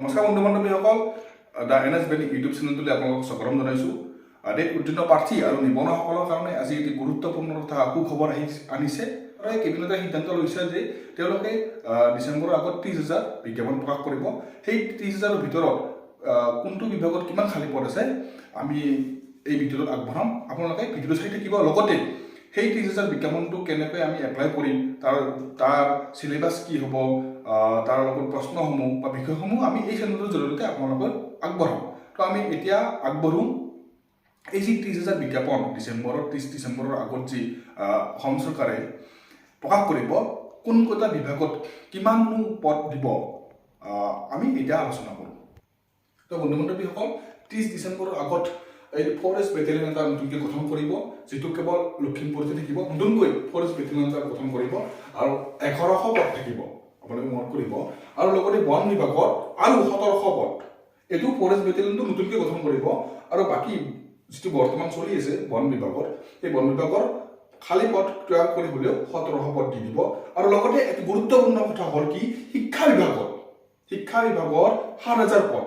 নমস্কাৰ বন্ধু বান্ধৱীসকল, the N S Valley YouTube চেনেলটোলৈ আপোনালোকক স্বাগতম জনাইছোঁ। টেট উত্তীৰ্ণ প্ৰাৰ্থী আৰু নিবনুৱাসকলৰ কাৰণে আজি এটি গুৰুত্বপূৰ্ণ তথা সুখবৰ আনিছে। আৰু কেবিনেটে সিদ্ধান্ত লৈছে যে তেওঁলোকে ডিচেম্বৰৰ আগত 30,000 বিজ্ঞাপন প্ৰকাশ কৰিব। সেই 30,000ৰ ভিতৰত কোনটো বিভাগত কিমান খালী পদ আছে, আমি এই ভিডিঅ'টোত আগবঢ়াম। আপোনালোকে ভিডিঅ'টো চাই থাকিব। লগতে সেই 30,000 বিজ্ঞাপনটো কেনেকৈ আমি এপ্লাই কৰিম, তাৰ তাৰ চিলেবাছ কি হ'ব, তাৰ লগত প্ৰশ্নসমূহ বা বিষয়সমূহ আমি এই চেনেলটোৰ জৰিয়তে আপোনালোকক আগবঢ়াম। তো আমি এতিয়া আগবাঢ়োঁ। এই যি 30,000 বিজ্ঞাপন ডিচেম্বৰত, 30 ডিচেম্বৰৰ আগত যি অসম চৰকাৰে প্ৰকাশ কৰিব, কোনকেইটা বিভাগত কিমাননো পদ দিব, আমি এতিয়া আলোচনা কৰোঁ। তো বন্ধু বান্ধৱীসকল, 30 ডিচেম্বৰৰ আগত এই ফৰেষ্ট বেটেলিয়ন এটা নতুনকৈ গঠন কৰিব, যিটো কেৱল লখিমপুৰতে থাকিব। নতুনকৈ ফৰেষ্ট বেটেলিয়ন এটা গঠন কৰিব আৰু 1100 পদ থাকিব, আপোনালোকে মনত কৰিব। আৰু লগতে বন বিভাগত আৰু 1700 পদ। এইটো ফৰেষ্ট বেটেলিয়নটো নতুনকৈ গঠন কৰিব আৰু বাকী যিটো বৰ্তমান চলি আছে বন বিভাগত, সেই বন বিভাগৰ খালী পদ তৈয়াৰ কৰি হ'লেও 1700 পদ দি দিব। আৰু লগতে এটি গুৰুত্বপূৰ্ণ কথা হ'ল কি, শিক্ষা বিভাগৰ 7000 পদ।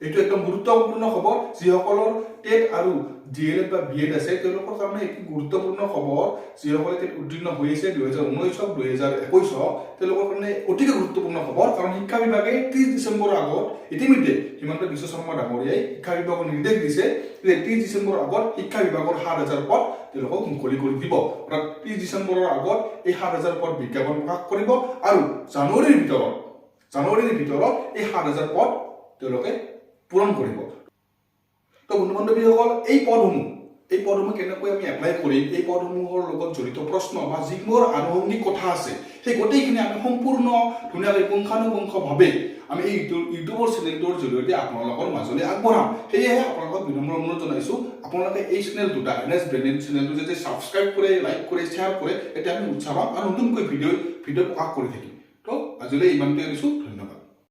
এইটো একদম গুৰুত্বপূৰ্ণ খবৰ। যিসকলৰ টেট আৰু ডি এল এড বা বি এড আছে, তেওঁলোকৰ কাৰণে এটি গুৰুত্বপূৰ্ণ খবৰ। যিসকলে টেট উত্তীৰ্ণ হৈ আছে 2019 হওক, 2021 হওক, তেওঁলোকৰ কাৰণে অতিকে গুৰুত্বপূৰ্ণ খবৰ। কাৰণ শিক্ষা বিভাগে 30 ডিচেম্বৰৰ আগত, ইতিমধ্যে হিমন্ত বিশ্ব শৰ্মা ডাঙৰীয়াই শিক্ষা বিভাগক নিৰ্দেশ দিছে যে 30 ডিচেম্বৰৰ আগত শিক্ষা বিভাগৰ 7000 পদ তেওঁলোকক মুকলি কৰি দিব। অৰ্থাৎ 30 ডিচেম্বৰৰ আগত এই 7000 পদ বিজ্ঞাপন প্ৰকাশ কৰিব আৰু জানুৱাৰীৰ ভিতৰত এই 7000 পদ তেওঁলোকে পূৰণ কৰিব। তো বন্ধু বান্ধৱীসকল, এই পদসমূহ কেনেকৈ আমি এপ্লাই কৰিম, এই পদসমূহৰ লগত জড়িত প্ৰশ্ন বা যিবোৰ আনুষংগিক কথা আছে, সেই গোটেইখিনি আমি সম্পূৰ্ণ ধুনীয়াকৈ পুংখানুপুংখভাৱে আমি এই ইউটিউবৰ চেনেলটোৰ জৰিয়তে আপোনালোকৰ মাজলৈ আগবঢ়াম। সেয়েহে আপোনালোকক বিনম্ৰ অনুৰোধ জনাইছোঁ, আপোনালোকে এই চেনেলটো, the N S branded চেনেলটো যাতে ছাবস্ক্ৰাইব কৰে, লাইক কৰে, শ্বেয়াৰ কৰে। তেতিয়া আমি উৎসাহ পাম আৰু নতুনকৈ ভিডিঅ' ভিডিঅ' প্ৰকাশ কৰি থাকিম। তো আজিলৈ ইমানটোৱে দিছোঁ। ধন্যবাদ।